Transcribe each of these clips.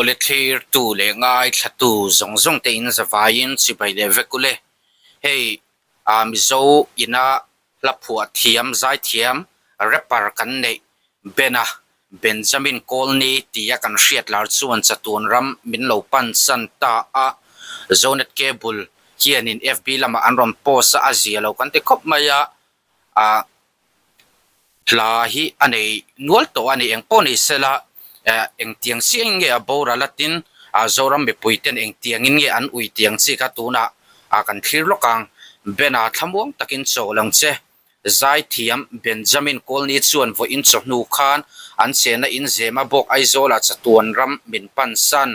Awle thlirtu leh ngaithlatu zawng zawng te in zavaiin chibai leh vek ule. Hei ah Mizo ina hla phuah thiam zaithiam rapper kan neih Bena Benjamin Colney tia kan hriat lar chuan chatuan ram min lo pan san ta a. Zonet Cable hianin FB lamah an rawn post a, a zia lo kan ti khawp mai a. Ah hla hi a nei nual tawh a ni. Eng pawh ni sela eh engtiang chiah in nge a boral a tin ah Zoram mipui ten engtiangin nge an ui tiang chi kha tunah ah kan thlir lawk ang. Bena thlamuang takin chawl ang che. Zaithiam Benjamin Colney chuan vawiin chawhnu khan an chena in Zema bawk Aizawlah chatuan ram min pan san.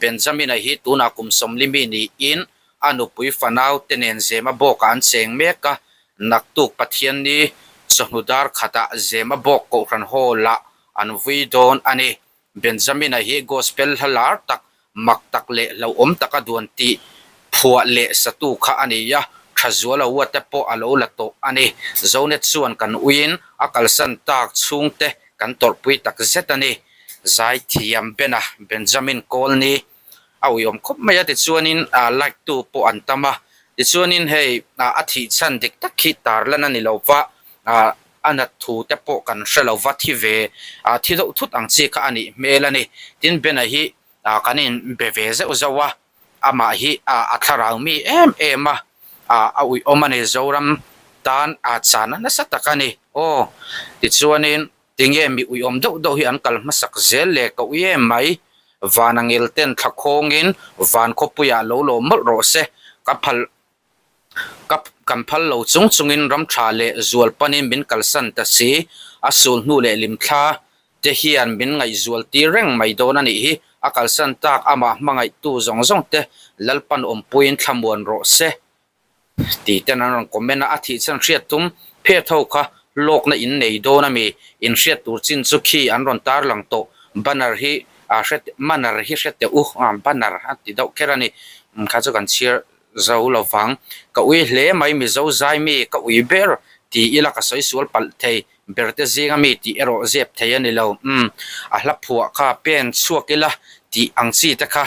Benjamin-a hi tunah kum 40 mi niin a nupui fanau te nen Zema bawkah an cheng mek a, naktuk Pathianni chawhnu dar khatah Zema bawk Kohhran Hall-ah an vui dawn a ni. Benjamin-a hi Gospel hla lar tak, mak tak leh hlauhawm taka duan tih phuah leh satu kha a ni a, Thazuala uate pawh a lo la tawh a ni. Zonet chuan kan uiin a kalsan tak chhungte kan tawrhpui tak zet a ni. Zaithiam Bena, Benjamin Colney, a uiawm khawp mai a, tichuanin like tu pawh an tam a, tichuanin hei a thih chhan dik tak hi tarlan a ni lo va, a nat thu te pawh kan hre lo va, thi ve thi deuh thut ang chi kha a nih hmel a ni. Tin, Bena hi kan in be ve zeuh zeuh a, amah hi a thlarau mi em em a, a uiawm a ni, Zoram tan a chan a nasa tak a ni aw, tichuanin Tinge mi uiawm deuh deuh hi an kal hmasak zel le ka ui em mai. Van a ngel ten thla khawngin van khawpuiah lo lawm mawlh rawh se. Ka phal ka kan phal lo chung chungin ram tha leh zual panin min kalsan ta si. A sul hnu leh limthla te hian min ngaihzual tir reng mai dawn a nih hi. A kalsan tak amah hmangaihtu zawng zawng te Lalpan awmpuiin thlamuan rawh se. Tih ten an rawn comment a, a thih chhan hriat tum phet ho kha lawkna in nei dawn a mi, in hriat tur chin chu khi an rawn tar lang tawh, banner hi a hre manner hi hre teh u, banner a ti deuh kher a ni, kha chu kan chhiar zo lo vang, ka ui hle mai Mizo zai mi ka ui ber ti ila ka sawi sual palh thei ber te zinga mi tih erawh zep thei a ni lo, umm a hla phuah kha pen chhuak ila tih ang chi te kha.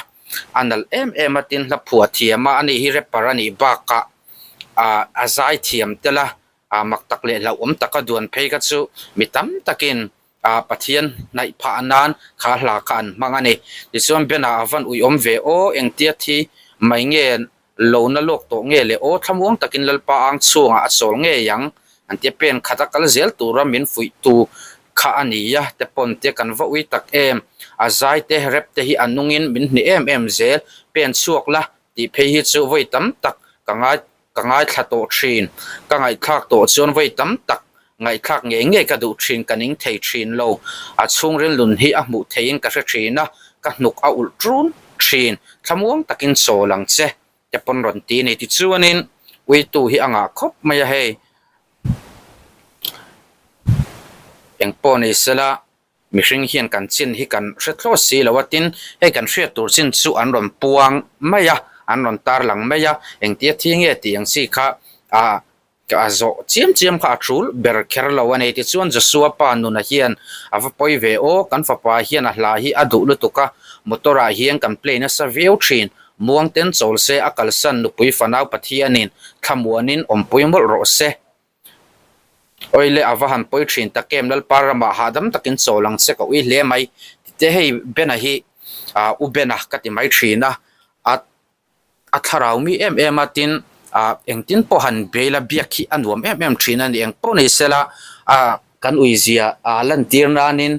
A nalh em em a tin hla phuah thiam a, ani hi rapper a nih bakah ah a zai thiam tel a, ah mak tak leh hlauhawm taka duan phei kha chu mi tam takin ah Pathian hnaih phah nan kha hla kha an hmang a ni. Tichuan Bena a van uiawm ve aw engtia thi mai nge Lo na lawk tawh nge le aw thlamuang takin Lalpa ang chhungah a chawl ngei ang an tia pen khat a kal zel tura min fuih tu kha a ni a te pawn te kan va ui tak em a zai te rep te hi a nungin min hne em em zel pen chhuak la tih phei hi chu vawi tam tak ka ngai ka ngaithla tawh thin ka ngaihthlak tawh chuan vawi tam tak ngaihthlak ngei ngei ka duh thin ka ning thei thin lo a chhungril nun hi a hmuh theihin ka hre thin a ka hnuk a ulh ṭun thin thlamuang takin chawl ang che te pawn rawn ti a ni tichuanin uitu hi a ngah khawp mai a hei engpawh ni sela mihring hian kan chin hi kan hre thlawt si lo a tin hei kan hriat tur chin chu an rawn puang mai a an rawn tarlang mai a engtia thi nge tih ang chi kha ah A zawh chiam chiam kha a tul ber kher lo a ni. Tichuan Joshua pa nuna hian a va pawi ve aw, kan fapa hian a hla hi a duh lutuk a, motor ah hian kan play nasa viau thin. Muangten chawl se a kalsan nupui fanau Pathianin thlamuanin awmpui mawlh rawh se. Awile a va han pawi thin tak em Lalpa ramah hahdam takin chawl ang che ka ui hle mai. Tite hei Bena hi u Bena ka ti mai thin a, a A thlarau mi em em a tin ah engtin pawh han bail a biak hi a nuam em em thin a ni eng pawh ni sela ah kan uizia ah lantir nanin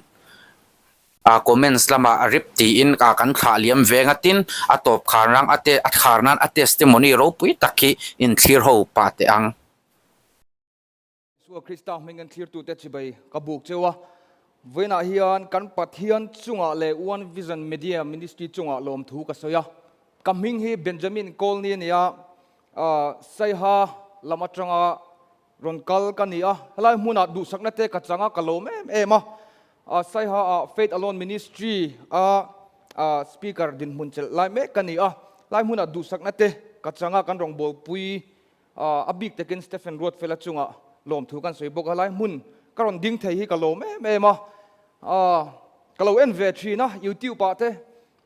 ah comments lamah rip tiin ah kan thlah liam veng a tin a tawp khar nan a te a khar nan a testimony ropui tak hi inthlir ho pah teh ang. Isua Krista hming an thlirtute chibai ka buk cheu a, vawiinah hian kan Pathian chungah leh One Vision Media Ministry chungah lawmthu ka sawi a. Ka hming hi Benjamin Colney a ni a, Saiha lam atanga rawn kal ka ni a. Helai hmunah duhsakna te ka chang a, ka lawm em em a. Saiha ah Faith Alone Ministry a speaker dinhmun chelh lai mek ka ni a. Helai hmunah duhsakna te ka chang a, kan rawngbawlpui A bik takin Stephen Ruatfela chungah lawmthu kan sawi bawk a, lai hmun ka rawn ding thei hi ka lawm em em a, ka lo en ve thin a YouTube ah te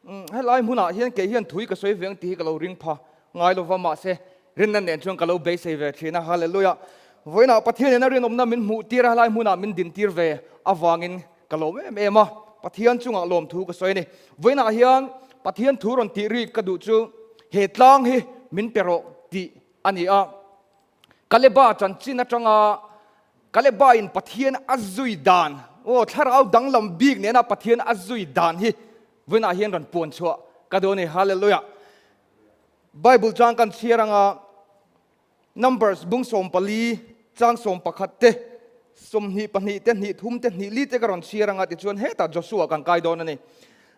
Helai hmunah hian kei hian thui ka sawi ve ang tih hi ka lo ring pha ngai lova, mahse rinna nen chuan ka lo beisei ve thin a, Hallelujah! Vawiinah Pathianin a rinawmna min hmuh tir a, helai hmunah min din tir ve avangin ka lawm em em a, Pathian chungah lawmthu ka sawi a ni. Vawiinah hian Pathian thu rawn tih rik ka duh chu he tlang hi min pe rawh tih a ni a. Kaleba chanchin atanga Kaleba in Pathian a zui dan, aw thlarau danglam bik nena Pathian a zui dan hi vawiinah hian rawn puan chhuah ka duh a ni. Hallelujah! Bible chang kan chhiar anga Numbers bung 14 chang 11 te, 22 te, hnih thum te, hnih li te ka rawn chhiar anga tichuan hetah Joshua kan kai dawn a ni.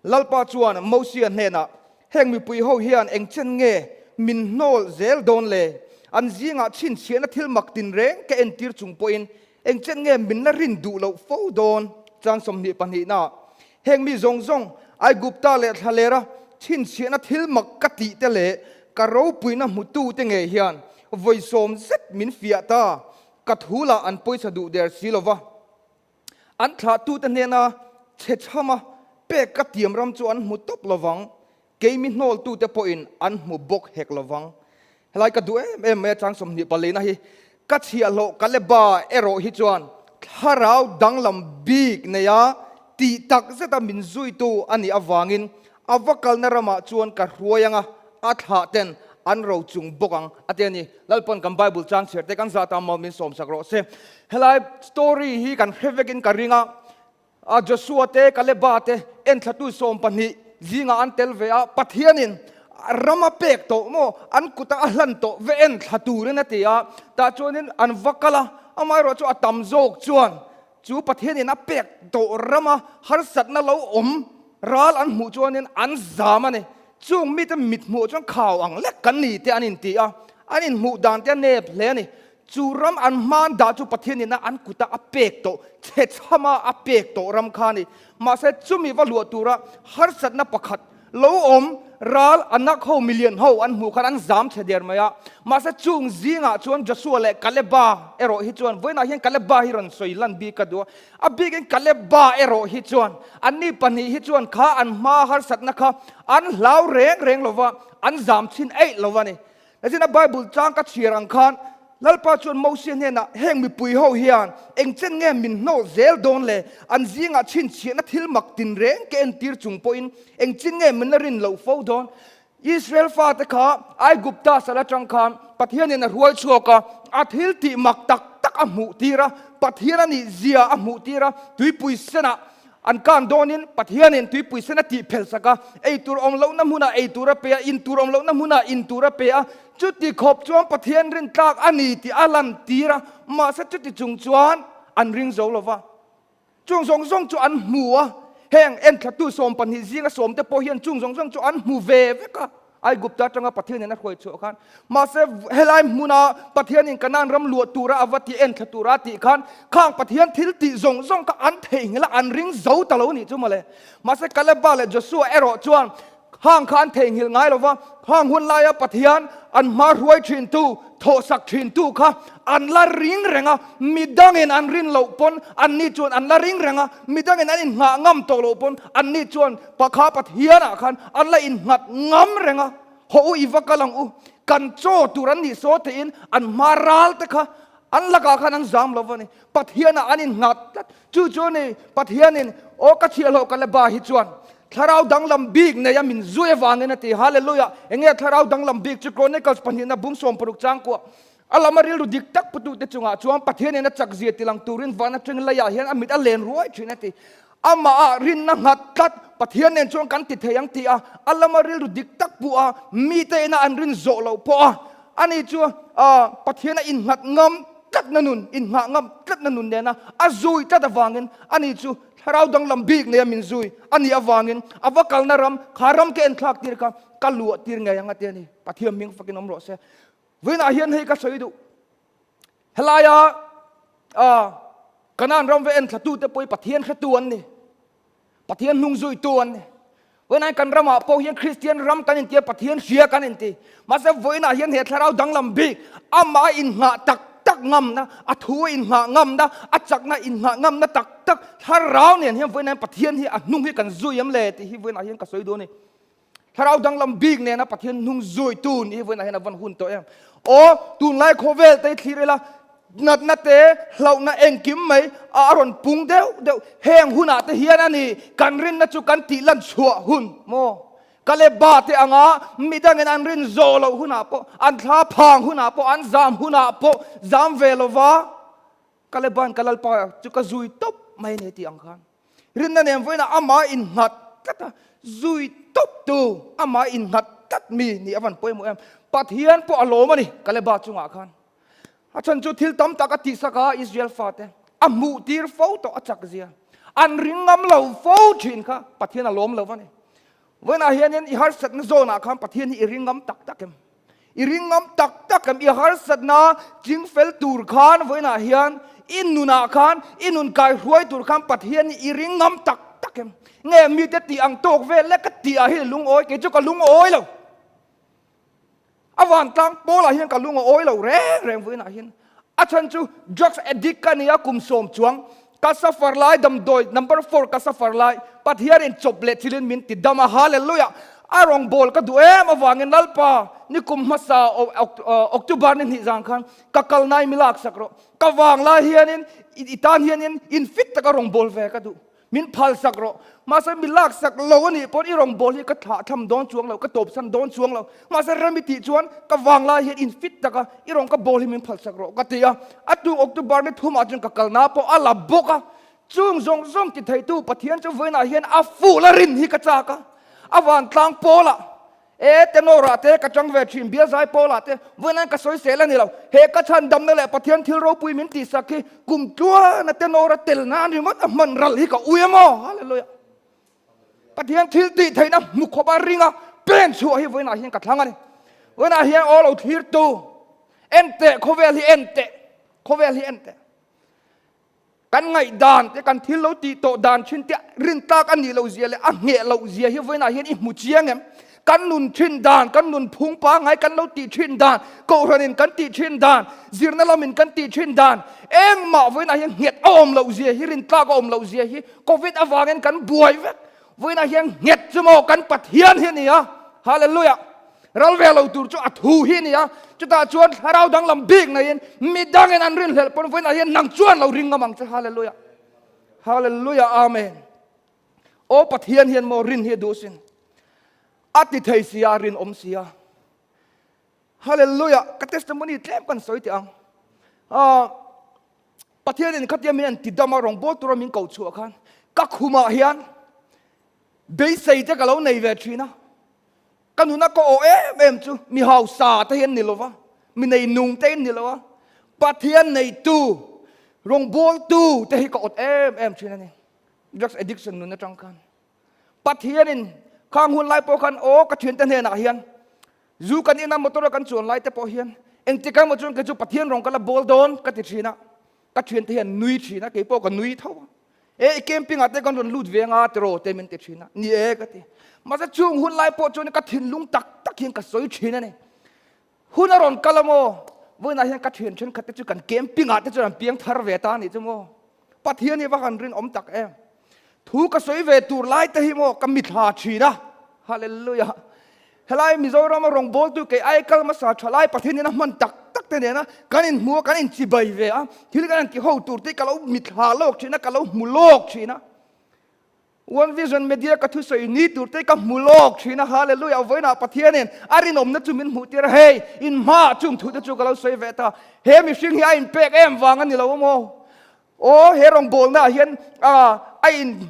Lalpa chuan Mosia hnenah, Heng mipui ho hian eng chen nge min hnawl zel dawn le? An zingah chhinchhiahna thil mak tinreng ka entir chung pawhin eng chen nge min la rin duh loh fo dawn? Chang 22 naah, Heng mi zawng zawng, Aigupta leh Thlalera chhinchhiahna thil mak ka tih te leh ka ropuina hmutute ngei hian vawi sawm zet min fiah ta, ka thu lah an pawisa duh der si lo va. An thlahtute hnena chhe chhama pek ka tiam ram chu an hmu tawp lovang, keimi hnawltute pawhin an hmu bawk hek lovang. Helai ka duh em em mai a chang 24 na hi ka chhiahhlawh Kaleba erawh hi chuan thlarau danglam bik neia tih tak zeta min zuitu a nih avangin a va kalna ramah chuan ka hruai anga a thlah ten an ro chung bawk ang a ti a ni. Lalpawn kan Bible chang chhiar te kan zah ta maw min sawmsak rawh se. Helai story hi kan hre vekin ka ring a, a Joshua te Kaleba te enthlatu 12 zingah an tel ve a, Pathianin ram a pek tawh maw an kuta a hlan tawh ve enthla turin a ti a, tah chuanin an va kal a, amaherawhchu a tam zawk chuan Chu Pathianin a pek tawh rama harsatna lo awm ral an hmuh chuanin an zam a ni. Chung mite mit hmuh chuan khau ang lek kan ni te an inti a, an inhmuh dan te a nep hle a ni. Chu ram an hman dah chu Pathianin a an kuta a pek tawh, chhechhama a pek tawh ram kha a ni. Mahse chumi va luah tura harsatna pakhat lo awm ral anak ho milian ho an hmuh khan an zam chhe der mai a. Mahse chung zingah chuan Joshua leh Kaleba erawh hi chuan vawiinah hian Kaleba hi rawn sawi lan bik ka duh a. A bikin Kaleba erawh hi chuan anni pahnih hi chuan kha an hma harsatna kha an hlau reng reng lo va, an zam chhin eih lo a ni. Nachina Bible chang ka chhiar ang khan Lalpa chuan Mosia hnenah, Heng mipui ho hian eng chen nge min hnawh zel dawn le? An zingah chhinchhiahna thil mak tinreng ka entir chung pawhin eng chin nge min la rin loh fo dawn? Israel fate kha Aigupta sal atang khan Pathianin a hruai chhuak a, a thil tih mak tak tak a hmuh tir a, Pathian a nih zia a hmuh tir a, tuipui senah An kan dawnin Pathianin tuipui sen a tih phel sak a, ei tur awm lohna hmunah ei tur a pe a, in tur awm lohna hmunah in tur a pe a. Chuti khawp chuan Pathian rintlak a ni tih a lantir a, mahse chuti chung chuan an ring zo lo va. Chung zawng zawng chu an hmu a, heng enthlatu 12 zinga sawmte pawh hian chung zawng zawng chu an hmu ve vek a. Aigupta atanga Pathianin a hruai chhuah khan, mahse helai hmuna Pathianin Kanaan ram luah tura a va tih en thla tura a tih khan, khang Pathian thil tih zawng zawng kha an theihnghilh a, an ring zo ta lo nih chu mawle. Mahse Kaleba leh Joshua erawh chuan khang kha an theihnghilh ngai lo va, khang hun laia Pathian an hma hruai thintu, thawhsak thintu kha an la ring reng a, midangin an rin loh pawn anni chuan an la ring reng a, midangin an inngah ngam tawh loh pawn anni chuan Pakha Pathianah khan an la innghat ngam reng a, Haw u i va kal ang u, kan chaw tur an nih saw theihin an hma ral te kha an lakah khan an zam lo va ni. Pathianah an innghat tlat. Chu chu a ni, Pathianin, Aw ka chhiahhlawh Kaleba hi chuan thlarau danglam bik nei a min zui avangin a ti. Hallelujah! Enge thlarau danglam bik chu? Chronicles pahnihna bung 60 chang kuah A lama rilru dik tak putute chungah chuan Pathianin a chakzia tilang turin van atang leiah hian a mit a len ruai thin a ti. Amahah rinna nghat tlat Pathian nen chuan kan ti thei ang tih a, a lama rilru dik tak pu a, mite ina an rin zawh loh pawh a, ani chu Pathian a innghat ngam tlatna nun, inngah ngam tlatna nun nena a zui tlat avangin ani chu thlarau danglam bik neia min zui a nih avangin a va kalna ram, kha ram ka enthlak tir kha ka luah tir ngei ang a ti a ni. Pathian hming fakin awm rawh se. Vawiinah hian hei ka sawi duh. Helaia Kanaan ram ve en thlatute pawh hi Pathian hretu an ni. Pathian hnung zuitu an ni. Vawiinah hian kan ramah pawh hian Kristian ram kan inti a, Pathian hria kan inti. Mahse vawiinah hian he thlarau danglam bik amah innghah tak tak. tak ngamna, a thu a inngah ngamna, a chakna inngah ngamna tak tak thlarau nen hian vawiinah hian Pathian hi a hnung hi kan zui em le tih hi vawiinah hian ka sawi dawn a ni. Thlarau danglam bik nena Pathian hnung zuitu nih hi vawiinah hian a van hun tawh em. Aw, tunlai khawvel te hi thlir ila, natna te, hlauhna engkim mai a rawn pung deuh deuh. Heng hunah te hian a ni kan rinna chu kan tih lan chhuah hun maw? Kaleba te anga midangin an rin zawh loh hunah pawh, an thla phang hunah pawh, an zam hunah pawh zam ve lova Kaleba'n ka Lalpa chu ka zui tawp mai a ni tih ang khan rinna nen vawiinah amah innghat tlat a, zui tawp tu amah innghat tlat mi nih a van pawimawh em. Pathian pawh a lawm a ni Kaleba chungah khan. A chhan chu thil tam tak a tihsak a, Israel fate a hmuh tir fo tawh a chak zia. An ring ngam lo fo thin kha Pathian a lawm lo a ni. Vawiinah hianin i harsatna zawnah khan Pathian hi i ring ngam tak tak em? I ring ngam tak tak em? I harsatna ching fel tur khan vawiinah hian i nunah khan i nun kai hruai tur khan Pathian hi i ring ngam tak tak em? Nge mite tih ang tawk vel lek ka tih ah hi lungawi kei chu ka lungawi lo. A vantlang pawlah hian ka lung a awi lo reng reng vawiinah hian. A chhan chu drugs addict ka nia kum sawm chuang ka suffer lai damdawi number four ka suffer lai Pathianin chawp leh thilin min ti dam a hallelujah a rawngbawl ka duh em avangin Lalpa ni kum hmasa October ni hnih zang khan ka kal nai mi lak sak rawh ka vang lai hianin i tan hianin in fit taka rawngbawl ve ka duh Min phal sak rawh. Mahse mi lak sak lo a nih pawn i rawngbâwl hi ka thlah tham dawn chuang lo, ka tawpsan dawn chuang lo. Mahse rem i tih chuan ka vanglai hian in fit taka i rawn ka bâwl hi min phal sak rawh ka ti a. A tuk October ni thumah chuan ka kalna pawh a la bawk a. Chung zawng zawng ti theitu Pathian chu vawiinah hian a fuh la rin hi ka chak a. A vantlang pawlah E, Tenor-ah te ka chang ve thin, Bialzai Paul-ah te, vawiin ka sawi sel a ni lo. He ka chhan damna leh Pathian thil ropui min tihsak hi kum tluana Tenor-a tel nan ringawt a hman ral hi ka ui em aw! Hallelujah! Pathian thil tih theihna hmu khawp a ringa pen chhuah hi vawiinah hian ka thlang a ni. Vawiinah hian aw lo thlirtu, en teh, khawvel hi en teh, khawvel hi en teh. Kan ngaihdan te, kan thil lo tih tawh dan thin te rin tlak a nih loh zia leh a ngheh loh zia hi vawiinah hian i hmu chiang em? Kan nun thin dan, kan nun phung pangngai kan lo tih thin dan, kohhranin kan tih thin dan, zirna lamin kan tih thin dan, engmah vawiinah hian nghet a awm loh zia hi, rin tlak a awm loh zia hi Covid avangin kan buai vek. Vawiinah hian nghet chu maw kan Pathian hi a ni a, Hallelujah! Ral ve lo tur chu a thu hi a ni a, chutah chuan thlarau danglam bik neiin mi dangin an rinhlelh pawn vawiinah hian nang chuan lo ring ngam ang che. Hallelujah! Hallelujah! Amen! Aw Pathian hian maw rin hi a duh sin. A ti thei si a, a rinawm si a. Hallelujah! Ka testimony tlem kan sawi teh ang. Ah, Pathianin khatia min an ti dam a, rawngbâwl tura min koh chhuah khan ka khumah hian beisei te ka lo nei ve thin a. Ka nuna ka awh em em chu mi hausa te hi an ni lo va, mi nei nung te hi an ni lo a, Pathian neitu, rawngbawltu te hi ka awt em em thin a ni. Drugs addiction nun atang khan Pathianin khang hun lai pawh khan aw ka thiante hnenah hian zu kan ina motor a kan chuan lai te pawh hian engtik emaw chuan kei chu Pathian rawng ka la bawl dawn ka ti thin a, ka thiante hian nui thin a, kei pawh ka nui tho a. E i camping ah te kan rawn lut ve anga tiraw te min ti thin a, ni e ka ti. Mahse chung hun lai pawh chuan ka thinlung tak tak hian ka sawi thin a ni. Hun a rawn kal a maw? Vawiinah hian ka thian thenkhat te chu kan camping ah te chuan an piang thar ve ta a nih chu maw? Pathian hi va han rinawm tak em? Thu ka sawi ve tur lai te hi maw ka mithla thin a. Hallelujah! Helai Mizorama rawngbawltu kei ai kal hmasa tha lai Pathianin a hman tak tak te nena kan inhmu a, kan inchibai ve a, thil kan inti ho tur te hi ka lo mithla lawk thin a, ka lo hmu lawk thin a. One Vision Media ka thusawi ni tur te hi ka hmu lawk thin a, Hallelujah! Vawiinah Pathianin a rinawmna chu min hmuh tir a, hei inhmaah chung thu te chu ka lo sawi ve ta, he mihring hi a inpek em vang a ni lo maw? Aw, he rawngbawlnaah hian a in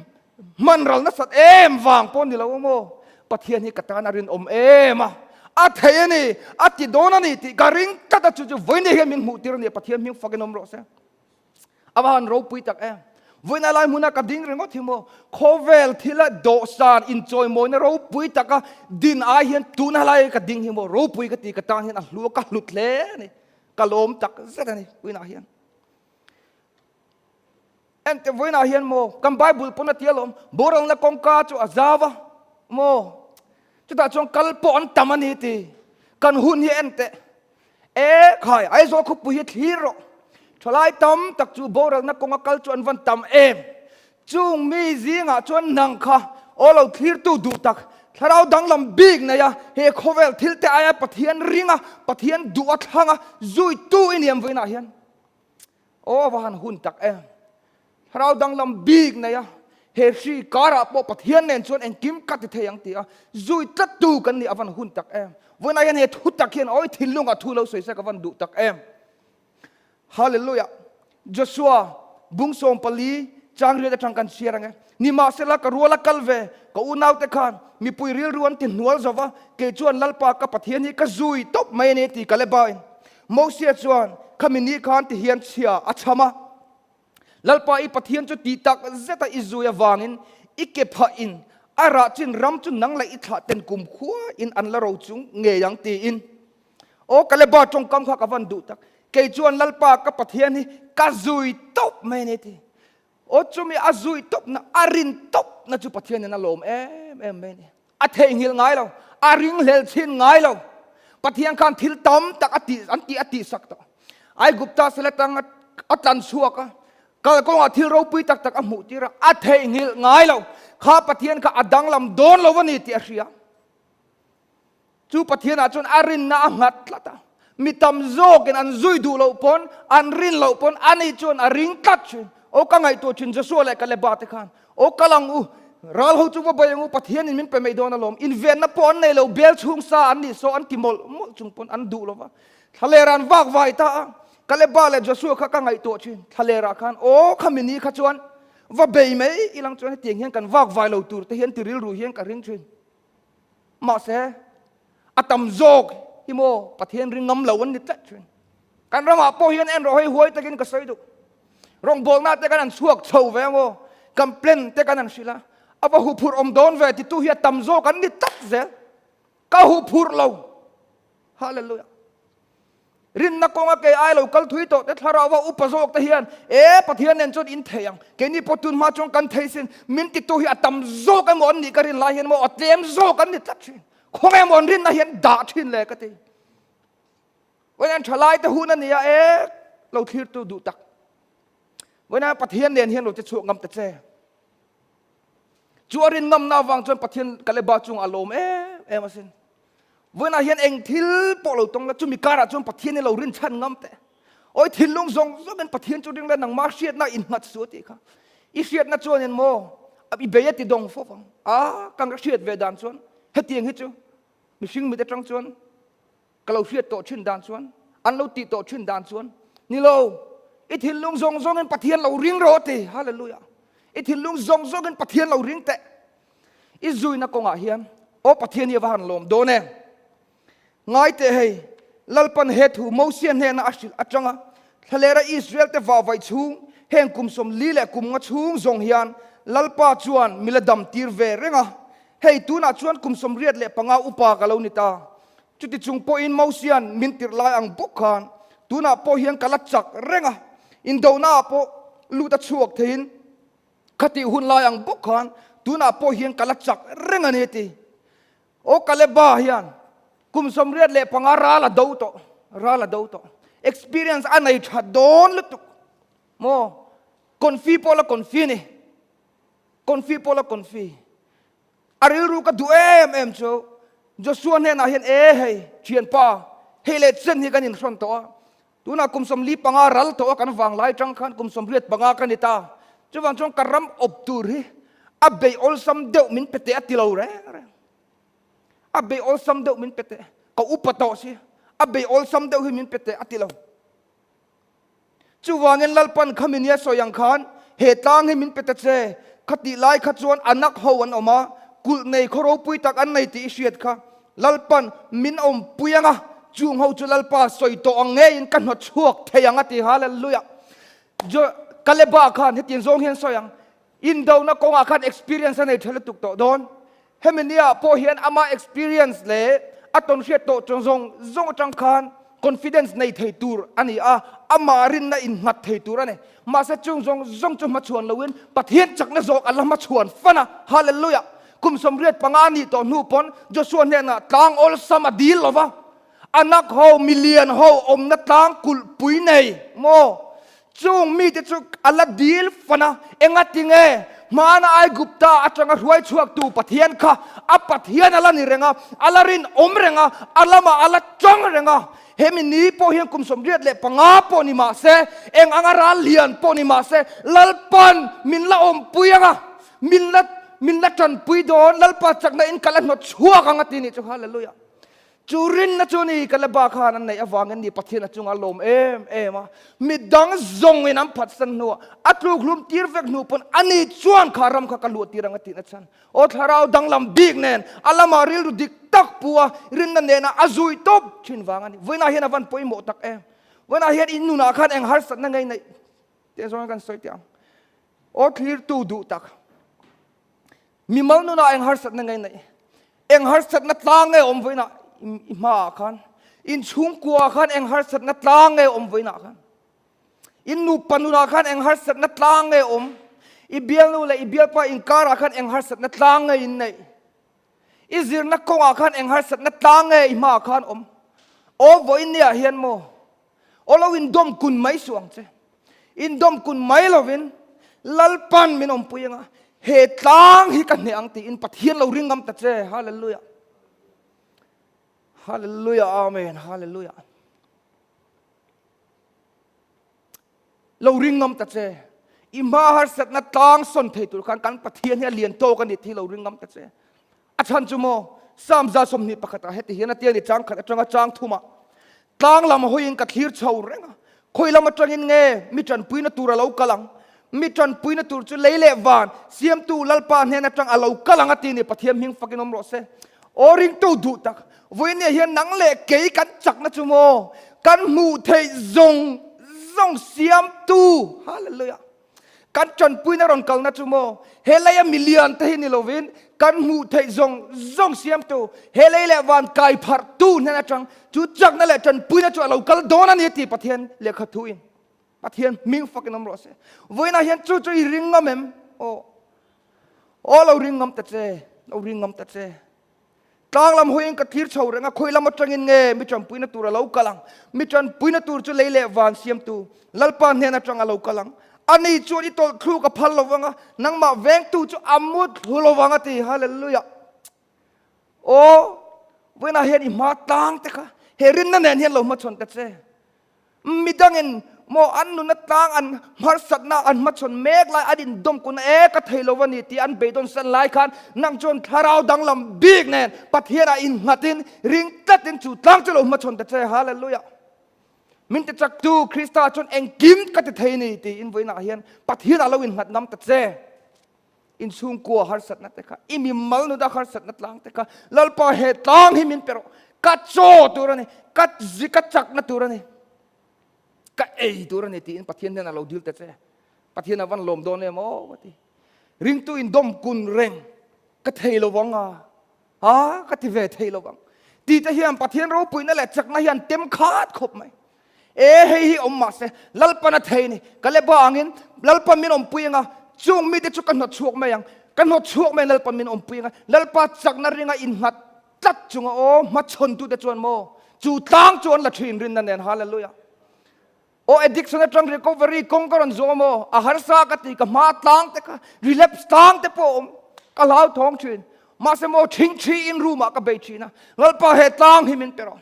hman ral nasat em vang pawh ni lo maw? Pathian hi ka tan a rinawm em a, a thei a ni, a ti dawn a ni tih ka ring tlat a, chu chu vawiin hian min hmuh tir a ni, Pathian hming fakin awm rawh se. A va han ropui tak em. Vawiin a lai hmuna ka ding ringawt hi maw, khawvel thila dawhsan inchawimawina ropui taka din ai hian tuna lai ka ding hi maw, ropui ka ti, ka tan hian a hlu a, ka hlut hle a ni, ka lawm tak zet a ni vawiinah hian. Ente vawiinah hian maw kan Bible pawn a ti alawm, boralna kawngka chu a zau a maw, chutah chuan kal pawh an tam a ni ti. Kan hun hi ente e khai Aizawl khawpui hi thlir rawh. Thalai tam tak chu boralna kawnga kal chu an van tam em? Chung mi zingah chuan nang kha aw lo thlirtu duh tak, thlarau danglam bik nei a, he khawvel thil te aia Pathian ring a, Pathian duh a thlang a, zuitu i niam vawiinah hian aw va han hun tak em? Thlarau danglam bik nei a, he hri karah pawh Pathian nen chuan engkim ka ti thei ang ti a, zui tlattu kan nih a van hun tak em? Vawiinah hian he thu tak hian aw i thinlungah thu lo sawi se ka van duh tak em? Hallelujah! Joshua bung 14 chang riat atang kan chhiar ang e. Nimahsela ka ruala kal ve, ka unaute khan mipui rilru an ti hnual zo va, kei chuan Lalpa ka Pathian hi ka zui tawp mai a ni ti Kaleba in Mosia chuan khami ni khan ti hian chhia a chham a. Lalpa i Pathian chu tih tak zeta i zui avangin i ke phah in a rah chin ram chu nang leh i thlah ten kumkhua in an la ro chung ngei ang tiin. Aw Kaleba tawngkam kha ka van duh tak. Kei chuan Lalpa ka Pathian hi ka zui tawp mai a ni ti. Aw chumi a zui tawp na, a rin tawp na chu Pathian in a lawm em em mai a ni. A theihnghilh ngai lo, a ringhlel chhin ngai lo. Pathian khan thil tam tak a tih an tih a tih sak tawh. Aigupta sal atang a tlan chhuak a, kalkawngah thil ropui tak tak a hmuh tir a, a theihnghilh ngai lo. Kha Pathian kha a danglam dawn lo a ni tih a hria. Chu Pathianah chuan a rinna a nghat tlat a. Mi tam zawkin an zui duh loh pawn, an rin loh pawn ani chuan a ring tlat thin. Aw ka ngaihtuah thin Joshua leh Kaleba te khan, Aw kal ang u, ral ho chu va bei ang u, Pathianin min pe mai dawn alawm, invenna pawh an nei lo, bel chhung sa an nih saw an ti mawlh mawlh chung pawn an duh lo va. Thlaler an vak vai ta a, Kaleba leh Joshua kha ka ngaihtuah thin, thlalerah khan, Aw khami ni kha chuan va bei mai ilang chuan hetiang hian kan vak vai lo tur te hian ti rilru hian ka ring thin. Mahse, a tam zawk hi maw Pathian ring ngam lo an ni tlat thin. Kan ramah pawh hian en rawh hei huai takin ka sawi duh. Rawngbawlna te kan han chhuak chho ve maw, kan plan te kan han hrilh a, a va huphurh awm dawn ve titu hi a tam zawk an ni tlat zel. Ka huphurh lo. Hallelujah. Rinna kawnga kei ai lo kal thui tawh te thlarau a upa zawk te hian e Pathian nen chuan in thei ang, keini pawh tun hma chuan kan thei sin, min titu hi a tam zawk emaw an nih ka rin lai hian maw a tlem zawk an ni tlat thin. Khawnge maw an rinna hian dah thin le ka ti. Vawiin thalai te hun a nia e lo thlirtu duh tak. Vawiin Pathian nen hian lo che chhuak ngam ta che. Chu a rin ngamna avang chuan Pathian Kaleba chungah a lawm em em asin. Vawiinah hian eng thil pawh lo tawng la, chumi karah chuan Pathian hi lo rin chhan ngam teh. Awi thinlung zawng zawngin Pathian chu ring la, nangmah hriatna innghat su a tih kha. I hriatna chuanin maw i bei a ti dawng fo vang. A, ka hriat ve dan chuan hetiang hi chu mihring mit atang chuan Ka lo hriat tawh thin dan chuan, an lo tih tawh thin dan chuan, ni lo, i thinlung zawng zawngin Pathian lo ring rawh ti. Hallelujah. I thinlung zawng zawngin Pathian lo ring teh. I zuina kawngah hian, aw Pathian hi a va han lawm dawn em. Ngai teh hei, Lalpan he thu Mosia hnena a hrilh atanga thlalera Israel te vahvaih chhung, heng kum 40 leh kum nga chhung zawng hian Lalpa chuan mi la dam tir ve reng a. Hei tunah chuan kum 85 upa ka lo ni ta. Chuti chung pawhin Mosia'n min tirh lai ang bawk khan tunah pawh hian ka la chak reng a, indonaah pawh lut a chhuak theiin khatih hun lai ang bawk khan tunah pawh hian ka la chak reng a ni a ti. Aw Kaleba hian kum 85 ral a do tawh, ral a do tawh. Experience a nei tha dawn lutuk maw? Confi pawh la confi a ni, confi pawh la confi. A rilru ka duh em em chu Joshua hnenah hian, E hei, thianpa, hei leh chen hi kan inhrawn tawh a, tunah kum 45 ral tawh a kan vanglai tang khan kum 85 ka ni ta, chuvang chuan ka ram awp tur hi a bei awlsam deuh min pe teh a ti lo reng reng. A bei awlsam deuh min pe teh, ka upa tawh si, a bei awlsam deuh hi min pe teh a ti lo. Chuvangin Lalpan khami nia sawi ang khan he tlang hi min pe ta che, khatih lai kha chuan anak ho an awm a, kulh nei khaw ropui tak an nei tih i hriat kha. Lalpan min awmpui ang a, chung ho chu Lalpa sawi tawh ang ngeiin ka hnawt chhuak thei ang a ti. Hallelujah! Jo Kaleba khan hetiang zawng hian sawi ang, Indona kawngah khan experience a nei tha lutuk tawh dawn. Hemi nia pawh hian ama experience leh a tawn hriat tawh chuan zawng zawng atang khan confidence nei thei tur a ni a, amah rinna innghat thei tur a ni. Mahse chung zawng zawng chu hmachhuan loin Pathian chakna zawk a la hmachhuan fan a. Hallelujah! Kum 85 a nih tawh hnu pawn Joshua hnenah tlang awlsam a dil lo va, anak ho, milian ho awmna tlang kulhpui nei maw? Chung mite chu a la dil fan a, engatinge hmana Aigupta atanga hruai chhuaktu Pathian kha a Pathian a la ni reng a, a la rinawm reng a, a lamah a la tang reng a. Hemi ni pawh hian kum 85 pawh ni mah se, eng anga ral lian pawh ni mah se, Lalpan min la awmpui ang a, min la min la tanpui dawn, Lalpa chakna in ka la hnawt chhuak ang a ti nih chu. Hallelujah. Chu rinna chu ni Kaleba khan an neih avangin ni Pathian a chunga lawm em em a, midang zawngin an phatsan hnuah a tluk hlum tir vek hnu pawn ani chuan kha ram kha ka luah tir ang a tihna chhan. Aw thlarau danglam bik nen a lamah rilru dik tak pu a rinna nena a zui tawp thin vang a ni. Vawiinah hian a van pawimawh tak em. Vawiinah hian in nunah khan eng harsatna ngei neih teh zawngin kan sawi teh ang. Aw thlirtu duh tak. Mimal nunah eng harsatna ngei neih? Eng harsatna tlang nge awm vawiinah i hmaah khan? In chhungkuaah khan eng harsatna tlang nge awm vawiinah khan? In nupa nunah khan eng harsatna tlang nge awm? I bialnu leh i bialpa inkarah khan eng harsatna tlang nge in neih? I zirna kawngah khan eng harsatna tlang nge i hmaah khan awm? Aw vawiin niah hian maw? Aw lo indawm kun mai suh ang che. Indawm kun mai lovin Lalpan min awmpui anga he tlang hi ka hneh ang tiin Pathian lo ring ngam ta che. Hallelujah. Hallelujah. Amen. Hallelujah. Lo ring ngam ta che. I hma harsatna tlang sawn thei tur khan kan Pathian hi a lian tawk a ni tih lo ring ngam ta che. A chhan chu maw, Psalm 121 ah heti hian a tia ni chang khat atanga chang thumah, Tlang lam hawiin ka thlir chho reng a, khawi lam atangin nge mi tanpuina tur a lo kal ang? Mi tanpuina tur chu lei leh van siamtu Lalpa hnen atang a lo kal ang a ti ni, Pathian hming fakin awm rawh se. Aw ringtu duh tak, vawinia hian nang leh kei kan chakna chu maw, kan hmuh theih zawng zawng siamtu, Hallelujah! Kan tanpuina rawn kalna chu maw, he leia milian te hi ni lovin kan hmuh theih zawng zawng siamtu, he lei leh van kai pharhtu hnen atang chu chakna leh tanpuina chu a lo kal dawn a ni tih Pathian lehkha thuin Pathian hming fakin awm rawh se. Vawiinah hian chu chu i ring ngam em? Aw, aw lo ring ngam ta che, lo ring ngam ta che. Tlang lam hawiin ka thlir chho reng a, khawi lam atangin nge mi tanpuina tur a lo kal ang? Mi tanpuina tur chu lei leh van siamtu Lalpa hnen atang a lo kal ang. Ani chuan i tawlh thluk a phal lovang a, nangmah vengtu chu a mut thlu lovang a ti. Hallelujah! Aw, vawiinah hian i hma tlang te kha he rinna nen hian lo hmachhawn ta che. Midangin maw an nuna tlang an hmarsatna an hmachhawn mek lai an indawm kun e ka thei lo a ni tih an beidawn san lai khan nang chuan thlarau danglam bik nen Pathianah innghatin ring tlatin chu tlang chu lo hmachhawn ta che. Hallelujah! Min ti chaktu Krista chuan engkim ka ti thei ni tiin vawiinah hian Pathianah lo innghat ngam ta che. Inchhungkua harsatna te kha, i mimal nuda harsatna tlang te kha, Lalpa he tlang hi min pe rawh, ka chaw tur a ni, ka zi ka chakna tur a ni, ka ei tur a ni tiin Pathian hnenah lo dil ta che. Pathian a van lawm dawn em aw ka ti. Ringtu indawm kun reng ka thei lo vang a, A, ka ti ve thei lo vang. Ti te hian Pathian ropuina leh chakna hian tem khat khawp mai. E, hei hi awm mah se, Lalpan a thei ni. Ka le ba angin Lalpan min awmpui anga, chung mite chu ka hnawt chhuak mai ang. Ka hnawt chhuak mai Lalpan min awmpui anga, Lalpa chakna ringa innghat tlat chunga aw hmachhawntute chuan maw, chu tlang chu an la thin rinna nen. Hallelujah. Aw addiction atang recovery kawng ka rawn zawh maw? A harsa ka ti, ka hma tlang te kha, relapse tlang te pawh a awm, ka hlauthawng thin. Mahse maw thing thi in room ah ka bei thin a, Lalpa he tlang hi min pe rawh.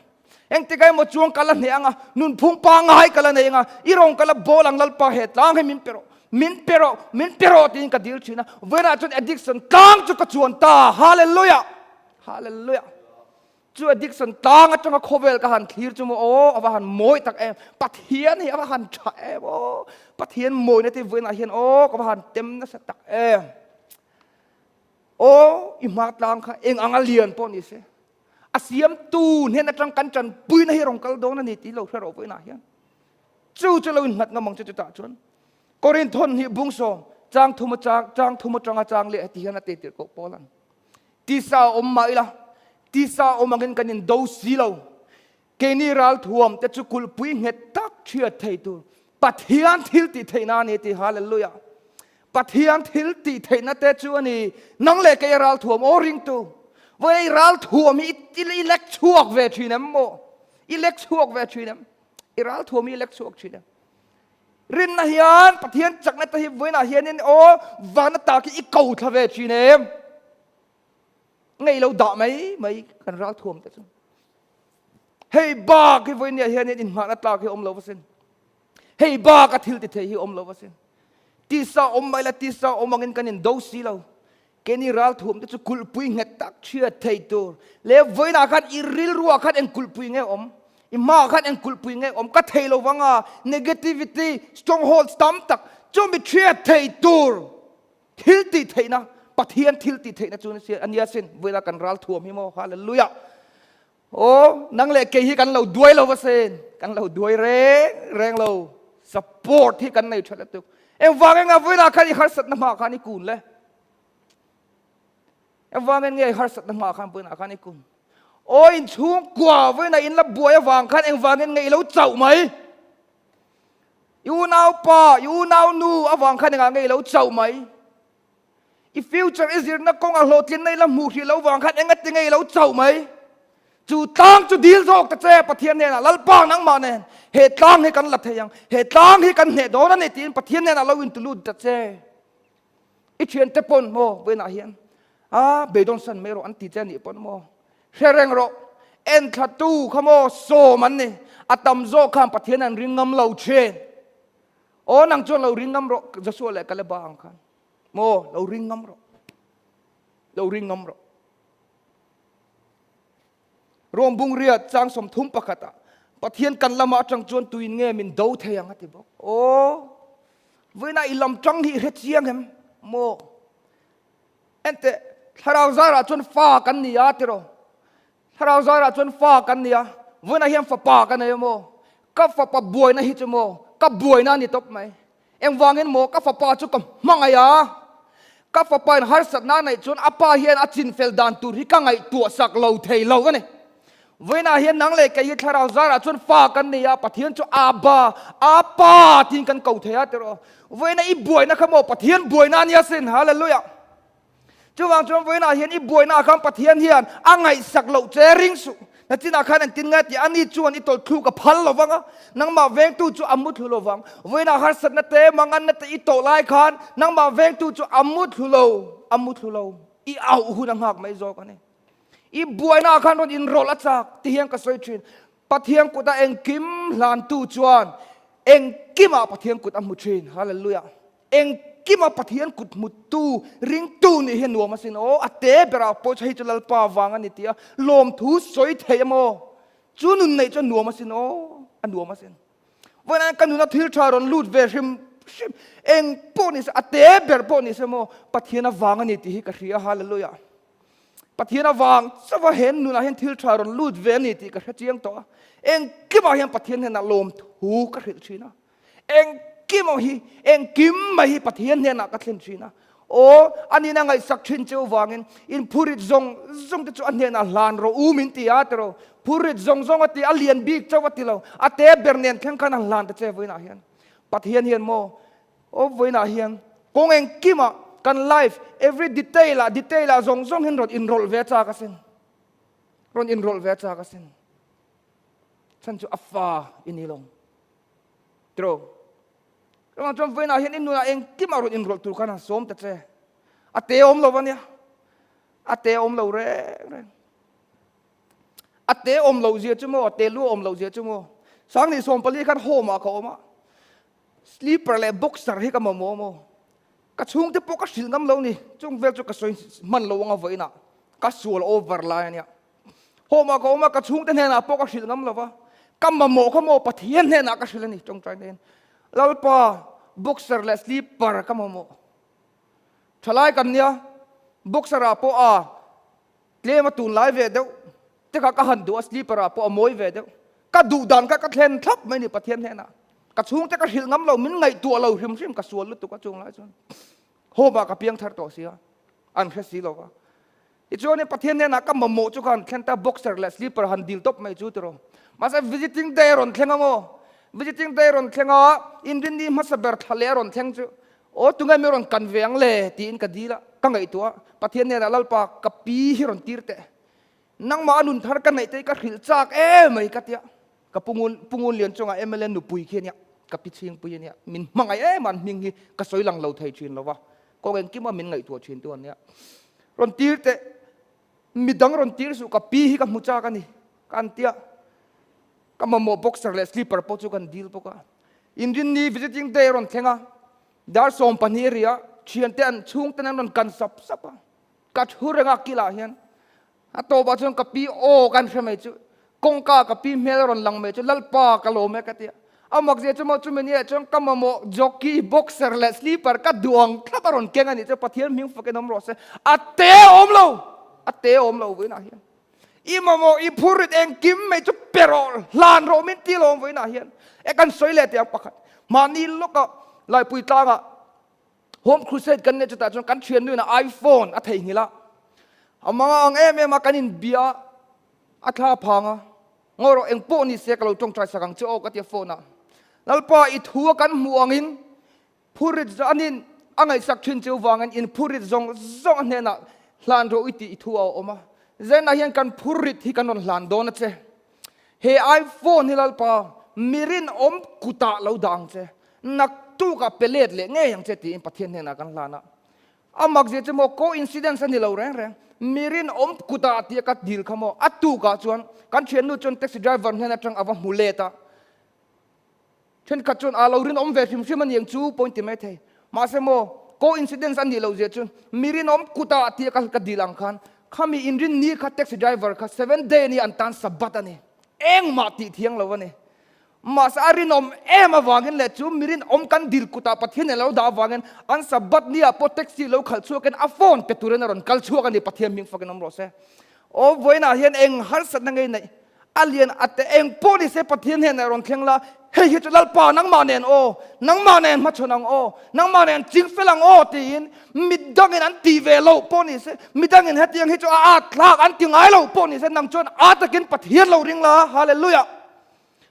Engtik emaw chuang ka la hneh ang a, nunphung pangngai ka la nei ang a, i rawn ka la bawl ang Lalpa he tlang hi min pe rawh, min pe rawh, min pe rawh tiin ka dil thin a. Vawiinah chuan addiction tlang chu ka chuan ta, Hallelujah! Hallelujah! Chu addiction tlang atanga khawvel ka han thlir chu maw aw ava han mawi tak em Pathian hi ava han tha em aw Pathian mawina te vawiinah hian aw ka va han tem nasa tak em aw i hma tlang kha eng anga lian pawh ni se a siamtu hnen atang kan tanpuina hi rawn kal dawn a ni tih lo hre rawh vawiinah hian chu chu lo innghat ngam ang che chutah chuan Korinthon hi bungsawm chang thum chang chang thum atanga chang leh heti hian a te tirh koh pawl ang Tisa awm mah ila, tisa awm angin kan indo si lo. Keini ralthuam te chu kulhpui nghet tak thiat thei tur Pathian thil tih theihna a ni ti Hallelujah. Pathian thil tih theihna te chu a ni nang leh kei a ralthuam aw ringtu. Vawi ralthuam hi i lek chhuak ve thin em maw? I lek chhuak ve thin em? I ralthuam hi i lek chhuak thin em? Rinna hian Pathian chakna te hi vawiinah hianin aw vana tak hi i ko thla ve thin em? Ngei lo dah mai mai kan ral thuam te chu. Hei bak hi vawiinah hianin inhmahna tlak hi awm lo asin. Hei bak a thil ti thei hi awm lo asin. Tisa awm mai la tisa awm angin kan indo si lo. Keini ralthuam te chu kulhpui nghet tak chhiat thei tur leh vawiinah khan i rilruah khan eng kulhpui nge awm, i hmaah khan eng kulhpui nge awm ka thei lo vang a, negativity strongholds tam tak chumi chhiat thei tur thil tih theihna Pathian thil tih theihna chu a nia sin vawiinah kan ralthuam hi maw hallelujah. Aw nang leh kei hi kan lo duai lo va sin kan lo duai reng reng lo support hi kan nei tha lutuk engvang enga vawiinah khan i harsatna hmaah khan i kun le engvang en nge i harsatna hmaah khan vawiinah khan i kun aw in chhungkua vawiinah in la buai avang khan engvang en nge i lo chauh mai i unaupa i unaunu avang khan engah nge i lo chauh mai I future i zirna kawng a hlawhtlinna i la hmuh hrih lo vang khan enga tinge i lo chauh mai? Chu tlang chu dil zawk ta che Pathian hnenah, Lalpa nangmah nen he tlang hi kan la thei ang, he tlang hi kan hneh dawn a ni tiin Pathian hnenah lo intulut ta che. I thiante pawn maw vawiinah hian a beidawn san mai rawh an ti che a nih pawn maw hre reng rawh enthlatu kha maw sawm an ni a tam zawk khan Pathian an ring ngam lo thin. Aw nang chuan lo ring ngam rawh Joshua leh Kaleba ang khan. Maw lo ring ngam rawh. Lo ring ngam rawh. Rom bung riat chang 31 ah Pathian kan lama atang chuan tuin nge min do thei ang a ti bawk. Aw vawiinah i lam tang hi i hre chiang em? Maw ente thlarau zarah chuan fa kan ni a tiraw. Thlarau zarah chuan fa kan ni a, vawiinah hian fapa ka nei a maw? Ka fapa buaina hi chu maw ka buaina a ni tawp mai. Engvangin maw ka fapa chu ka hmangaih a, ka fapa in harsatna a neih chuan a pa hian a chinfel dan tur hi ka ngaihtuah sak lo thei lo a ni. Vawiinah hian nang leh kei hi thlarau zarah chuan fa kan nei a, Pathian chu Abba, Apa tiin kan ko thei a tiraw. Vawiinah i buaina kha maw Pathian buaina a nia sin, Hallelujah. Chuvang chuan vawiinah hian i buainaah khan Pathian hian a ngaihsak loh che ring suh. Nachinah khan engtin nge tih ani chuan i tawlhthluk a phal lo vang a, nangmah vengtu chu a muthlu lo vang. Vawiinah harsatna te, manganna te i tawh lai khan nangmah vengtu chu a muthlu lo, a muthlu lo. I auh hun a nghak mai zawk a ni. I buainaah khan rawn inrawlh a chak ti hian ka sawi thin. Pathian kut a engkim hlantu chuan engkimah Pathian kut a hmu thin. Hallelujah. Engkima Pathian kut hmutu, ringtu nih hi nuam asin aw, a te berah pawh chu hei chu Lalpa vang a ni tih a lawmthu sawi thei a maw? Chu nun neih chu a nuam asin aw, a nuam asin. Vawiin ka nuna thil tha rawn lut ve hrim hrim, eng pawh ni se, a te ber pawh ni se maw, Pathian avang a ni tih hi ka hria, Hallelujah. Pathian avang chauha he nunah hian thil tha rawn lut ve a ni tih ka hre chiang tawh a, engkimah hian Pathian hnenah lawmthu ka hrilh thin a. Engkim hi, engkim mai hi Pathian hnenah ka thlen thin a. Aw, anin a ngaihsak thin cheu vangin in phurit zawng zawng te chu a hnenah hlan rawh u min ti a tiraw. Phurit zawng zawng a ti, a lian bik chauh a ti lo. A te ber nen thleng khan a hlan ta che vawiinah hian. Pathian hian maw, aw vawiinah hian kawng engkimah kan life every detail ah, detail ah zawng zawng hian rawn inrawlh ve chak asin. Rawn inrawlh ve chak asin. Chhan chu a fa i ni lo. Tiraw? Chuvang chuan vawiinah hian i nunah engkim a rawn inrawlh tur khan han sawm ta che. A te awm lo ania. A te awm lo reng reng. A te awm loh zia chu maw, a te lu awm loh zia chu maw. Sangni 14 khan home ah ka awm a. Sleeper leh boxer hi ka mamawh maw. Ka chhungte pawh ka hrilh ngam lo ni. Chung vel chu ka sawi hman lo anga vawiinah. Ka sual over lai ania. Hawmah ka awm a, ka chhungte hnenah pawh ka hrilh ngam lo va, ka mamawh kha maw Pathian hnenah ka hrilh a ni tawngtai nen. Lalpa, boxer leh sleeper ka mamawh. Thalai kan nia, boxer ah pawh a tlem a tunlai ve deuh te kha ka han duh a, sleeper ah pawh a mawi ve deuh. Ka duh dan kha ka thlen thlap mai ni Pathian hnenah. Ka chhungte ka hrilh ngam lo, min ngaihtuah lo hrim hrim ka sual lutuk a chunglai chuan. Hawmah ka piang thar tawh si a, an hre si lo va. Tichuanin Pathian hnenah ka mamawh chu khan thlen ta boxer leh slipper han dil tawp mai chu tiraw. Mahse visiting day a rawn thleng a maw? Visiting day a rawn thleng a, Inrinni hmasa ber thla leh a rawn thleng chu aw tunge mi rawn kan ve ang le tiin ka dil a, ka ngaihtuah a, Pathian hnenah Lalpa ka pi hi rawn tir teh. Nangmah a nun thar ka neih te hi ka hrilh chak em mai ka tia. Ka pungun pungun lian chungah mla nupui khi a nia. Ka pi chhingpui a nia, min hmangaih em a an hming hi ka sawi lang lo thei thin lo va, kawng engkima min ngaihtuah thin tu an nia. Rawn tir teh, midang rawn tir suh ka pi hi ka hmu chak a ni, ka an tia. Ka mamawh boxer leh slipper pawh chu kan dil bawk a. Inrinni visiting day a rawn thleng a, dar 12 a ri a, thiante an chhungten an rawn kan sap sap a. Ka thu reng a kilah hian a tawpah chuan ka pi aw kan hre mai chu kawngka ka pi hmel a rawn lang mai chu Lalpa ka lawm e ka ti a. A mak zia chu maw chumi ni ah chuan ka mamawh jockey, boxer leh slipper ka duh ang thlap a rawn keng a nih chu Pathian hming fakin awm rawh se. A te awm lo! A te awm lo vawiinah hian. I mamawh i phurrit engkim mai chu pe rawh, hlan rawh min ti lawm vawiinah hian. E kan sawi leh teh ang pakhat. Mahni lawkah Laipui tlangah Home Crusade kan neih chutah chuan kan thiannu in a iPhone a theihnghilh a. A manga ang em em a kan inbia a, a thla phang a. Ngawi rawh engpawh ni se ka lo tawngtai sak ang che aw ka ti a phone ah. Lalpa i thu a kan hmuh angin Phurit anin a ngaihsak thin chu vangin in phurit zawng zawng a hnenah hlan rawh i tih i thu a awm a. Zenah hian kan phurit hi kan rawn hlan dawn a che. He iPhone hi Lalpa mi rinawm kutah lo dah ang che. Naktukah pe let leh ngei ang che tiin Pathian hnenah kan hlan a. A mak zia chu maw coincidence a ni lo reng reng. Mi rinawm kutah tia ka dil kha maw a tukah chuan kan thiannu chuan taxi driver hnen atang a va hmu let a. Thenkhat chuan aa lo rinawm ve hrim hrim a ni ang chu pawhin ti mai thei. Mahse maw, coincidence a nih loh zia chu mi rinawm kutah tia ka ka dil ang khan khami inrin ni kha taxi driver kha seventh day ni an tan sabbath a ni. Engmah tih thiang lo a ni. Mahse a rinawm em avangin leh chu mi rinawm kan dil kutah Pathian nen a lo dah avangin an sabbath ni ah pawh taxi lo khalh chhuakin a phone pe turin a rawn kal chhuak a ni Pathian hming fakin awm rawh se. Aw vawiinah hian eng harsatna ngei neih A lian a te eng pawh ni se Pathian hnenah rawn thleng la, hei hi chu Lalpa nangmah nen aw, nangmah nen hmachhawn ang aw, nangmah nen ching fel ang aw tiin midangin an ti ve lo pawh ni se, midangin hetiang hi chu a at thlak an ti ngai lo pawh ni se, nang chuan a takin Pathian lo ring la, Hallelujah!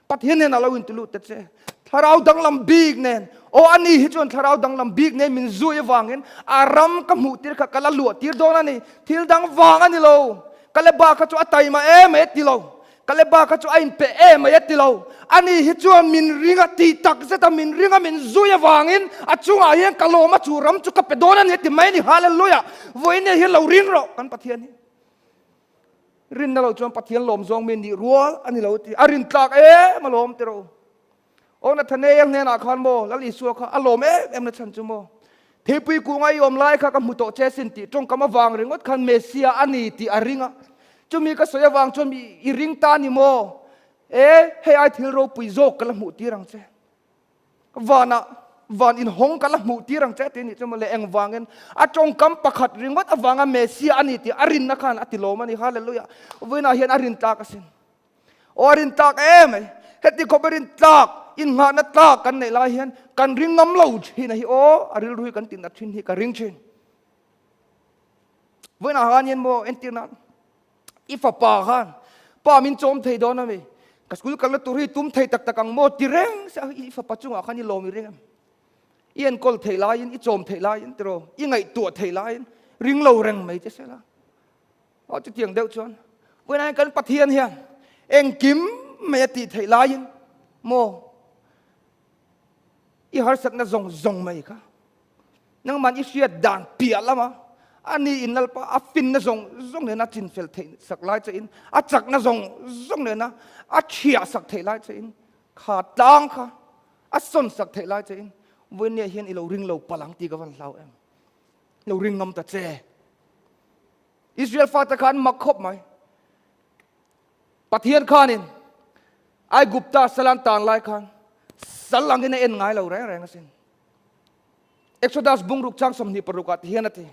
Pathian hnenah lo inti lut ta che. Thlarau danglam bik nen, aw ani hi chuan thlarau danglam bik nen min zui avangin a ram ka hmuh tir kha ka la luah tir dawn a ni, thil dang vang a ni lo. Kaleba kha chu a taima em mai a ti lo. Kaleba kha chu a inpe em mai a ti lo. Ani hi chuan min ring a, tih tak zet a min ring a, min zui avangin a chungah hian ka lawm a, chu ram chu ka pe dawn a ni a ti mai a ni. Hallelujah! Vawiin hian lo ring rawh kan Pathian hi. Rinna lo chuan Pathian lawm zawng mi nih rual a ni lo ti. A rin tlak em a lawm ti rawh u. Aw Nathanael hnenah khan maw Lal Isua kha a lawm em em na chhan chu maw? Theipui kunga i awm lai kha ka hmu tawh che sin tih tawngkam avang ringawt khan Messiah a ni tih a ring a. Chumi ka sawi avang chuan i ring ta ni maw? E, hei ai thil ropui zawk ka la hmuh tir ang che. Vanah van inhawng ka la hmuh tir ang che tih a nih chu maw le engvangin a tawngkam pakhat ringawt avanga Messiah a ni tih a rinna khan a ti lawm a ni. Hallelujah! Vawiinah hian a rin tlak asin. Aw a rin tlak em mai. Heti khawp a rin tlak, innghahna tlak kan neih lai hian kan ring ngam lo thin a hi aw, a rilru hi kan tinat thin hi ka ring thin. Vawiinah khan hian maw entir nan i fapa khan pa min chawm thei dawn a mi, ka school kalna tur hi tum thei tak tak ang maw ti reng se i fapa chungah khan i lawm i ring em? I enkawl theih laiin, i chawm theih laiin tiraw, i ngaihtuah theih laiin ring lo reng mai che sela. Aw chutiang deuh chuan vawiinah hian kan Pathian hian engkim mai a tih theih laiin maw i harsatna zawng zawng mai kha nangman i hriat dan piah lama ani in Lalpa a finna zawng zawng nena chin fel theih sak lai che in a chakna zawng zawng nena a thiah sak theih lai che in kha tlang kha a sawn sak theih lai che in vawiinah hian i lo ring lo palang tih ka van hlau em lo ring ngam ta che. Israel fate kha an mak khawp mai. Pathian khanin Aigupta sal an tan lai khan sal angin a en ngai lo reng reng asin. Exodus bungruk chang 26 ah ti hian a ti.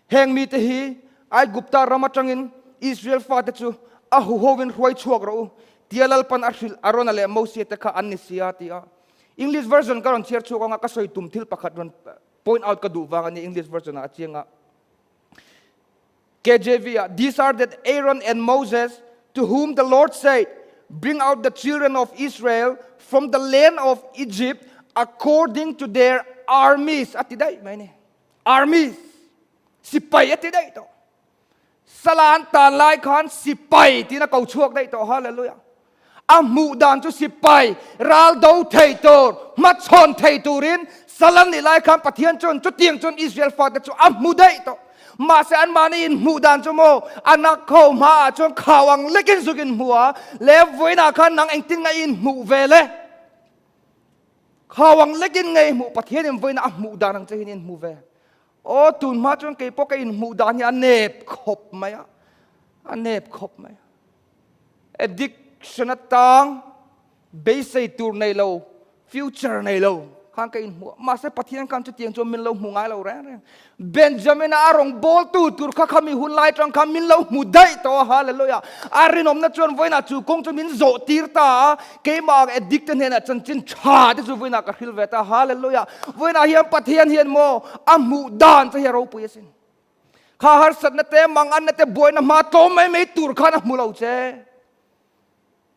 Heng mite hi Aigupta ram atangin Israel fate chu a huhovin hruai chhuak rawh u tia Lalpan a hrilh Arona leh Mosia te kha an ni sia ti a. English version ka rawn chhiar chhuak anga ka sawi tum thil pakhat rawn point out ka duh vang a ni English version ah a chiang a. KJV ah these are that Aaron and Moses to whom the Lord said bring out the children of Israel from the land of Egypt according to their armies a ti daih mai ni armies sipai a ti daih tawh sala an tan lai khan sipai tiin a ko chhuak daih tawh hallelujah. A hmuh dan chu sipai ral do thei tur, hmachhawn thei turin sal an nih lai khan Pathian chuan chutiang chuan Israel fate chu a hmu daih tawh. Mahse anmahni inhmuh dan chu maw a nak kho hmaah chuan khau ang lekin zuk inhmu a, le vawiinah khan nang engtin nge i inhmuh ve le? Khau ang lekin nge i hmuh? Pathianin vawiinah a hmuh dan ang che hian i inhmu ve. Aw tun hma chuan kei pawh ka inhmuh dan hi a nep khawp mai a, a nep khawp mai a. Addiction atang beisei tur nei lo, future nei lo khan ka inhmu a. Mahse Pathian khan chutiang chuan min lo hmu ngai lo reng reng. Benjamin-a a rawn bawltu tur kha khami hun lai atang khan min lo hmu daih tawh a, hallelujah. A rinawmna chuan vawiinah chu kawng chu min zawh tir ta a, keimah ang addict te hnenah chanchin tha te chu vawiinah ka hril ve ta, hallelujah. Vawiinah hian Pathian hian maw a hmuh dan che hi a ropui asin. Kha harsatna te, manganna te, buaina hma tlawm mai mai tur khan a hmu lo che.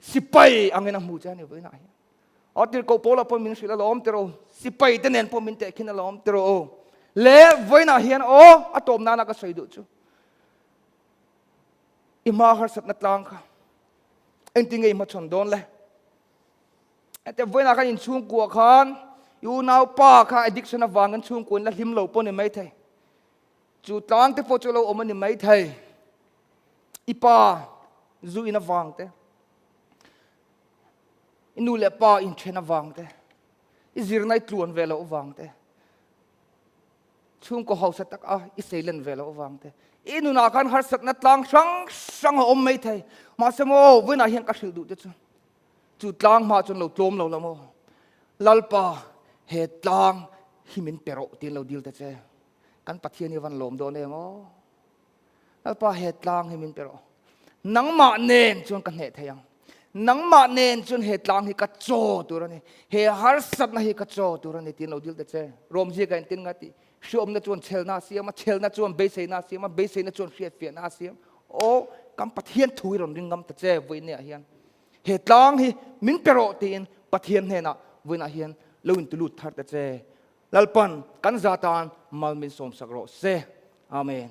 Sipai angin a hmu che a ni vawiinah hian. Aw tirhkoh Paula pawh min hrilh alawm tiraw, sipai te nen pawh min tehkhin alawm tiraw. Le vawiinah hian aw a tawp nana ka sawi duh chu i hma harsatna tlang kha engtin nge i hmachhawn dawn le? Hete vawiinah khan inchhungkua khan i unaupa kha addiction avangin chhungkua in la hlim lo pawh ni maithei. Chu tlang te pawh chu lo awm a ni maithei. I pa zu in avang te, i nu leh pa inthen avang te, i zirna i tluan ve loh avang te, chhungkaw hausa tak a i seilen ve loh avang te, i nunah khan harsatna tlang hrang hrang a awm maithei. Mahse maw, vawiinah hian ka hrilh duh te chu, chu tlang hma chuan lo tlawm lo la maw? Lalpa, he tlang hi min pe rawh tiin lo dil ta che. Kan Pathian hi van lawm dawn em aw. Lalpa he tlang hi min pe rawh. Nangmah nen chuan ka hneh thei ang. Nangmah nen chuan he tlang hi ka chaw tur a ni. He harsatna hi ka chaw tur a ni tiin lo dil ta che. Rom ziaka engtin nga tih? Hriawmna chuan chhelna a siam a, chhelna chuan beiseina a siam a, beiseina chuan hriatfiahna a siam. Aw, kan Pathian thu hi rawn ring ngam ta che vawiinniah hian. He tlang hi min pe rawh tiin Pathian hnenah vawiinah hian lo intulut thar ta che. Lalpan kan za tan mal min sawmsak rawh se. Amen.